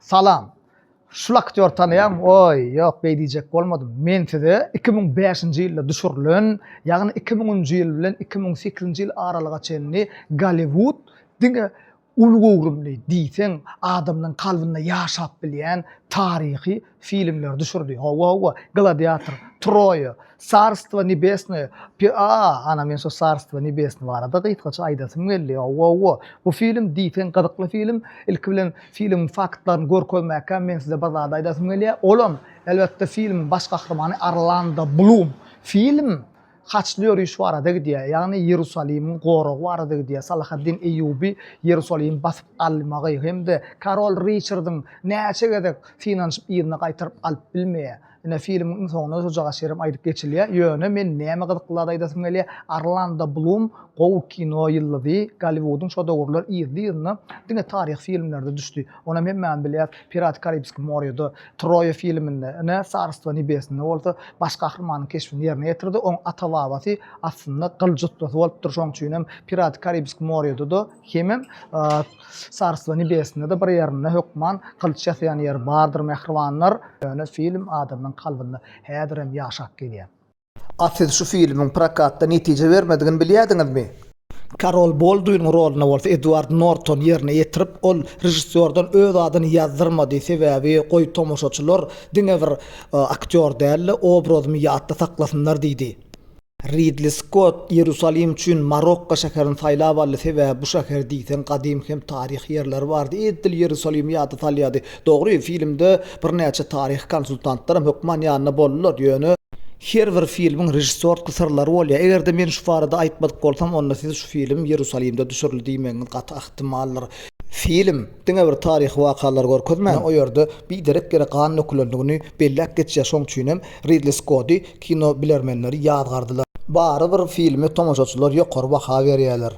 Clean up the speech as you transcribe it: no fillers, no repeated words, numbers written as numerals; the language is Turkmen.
Salam. Şul aktýor tanaýaňmy? Oý, ýok, beý diýjek bolmadym. Men size 2005-nji ýylda düşürilen, ýagny 2000-nji ýyl bilen 2008-nji ýyl aralyga çenli Golliwud diňe uly göwrümli, diýseň, adamlaryň kalbynda ýaşap bilýän taryhy filmleri düşürdi. Hawa, hawa, Gladiator, Troýa, Sarstwo nebesnoe, a, ana men şo Sarstwo nebesnoe barada gysgaça aýdasym geldi. Hawa, hawa, bu film diýseň gyzykly film. Ilki bilen filmiň faktlaryny görkezmäkä men size bir zat aýdasym gelýär. Olam, elbetde, filmiň baş gahrymany Orlando Blum. Film Haçly ýöriş barada gidýär, ýagny Ýerusalimiň goragy barada gidýär. Salahaddin Eýýuby Ýerusalimi basyp almagy hem-de korol Riçardyň näçe gezek synanyşyp yzyna gaýtaryp alyp bilmeýär. Ine, filmiň iň soňunda şojagaz şerem aýdyp geçilýär. Ýöne men näme gyzykly zat aýdasym gelýär, Orlando Blum gowy kino ýyldyzy, Golliwudyň şo döwürler yzly-yzyna diňe taryhy filmlerde düşdi. Onam hemmämiz bilýäris, Piraty Karibskiý morýada, Troýa filminde, ine, Sarstwo nebesnde bolsa baş gahrymanyň keşbini ýerine ýetirdi. Oň ata-babasy aslynda gylyç ussasy bolupdyr, şoň üçinem Piraty Karibskiý morýada-da hemem Sarstwo nebesnde-de bir ýerinde hökman gylyç ýasaýan ýeri bardyr mähribanlar. Ýöne film adamyň kalbynda häzirem ýaşap gelýär. A siz şu filmiň prokatda netije bermedigini bilýärdiňizmi? Karol Bolduiniň roluny bolsa Eduard Norton ýerine ýetirip, ol režissýordan öz adyny ýazdyrmady, sebäbi goý tomaşaçylar diňe bir aktýor däl-de, obrazymy ýatda saklasynlar diýdi. Ridli Skott Ýerusalim üçin Marokko şäherini saýlap aldy, sebäbi bu şäher diýseň gadym hem taryhy ýerleri bardy, edil Ýerusalimi ýada salýardy. Dogry, filmde birnäçe taryhy konsultantlaram hökman ýanynda boldular, ýöne. Her bir filmiň režissýortky syrlary bolýar. Eger-de men şu barada aýtmadyk bolsam, onda siz şu film Ýerusalimde düşürildi diýmegiňiz gaty ähtimaldyr. Film diňe bir taryhy wakalary görkezmän, o ýerde biderek ýere gan dökülendigini belläp geçýär, şoň üçin hem Ridli Skody kino bilermenleri ýazgardylar. Barybir filme tomaşaçylar ýokary baha berýärler.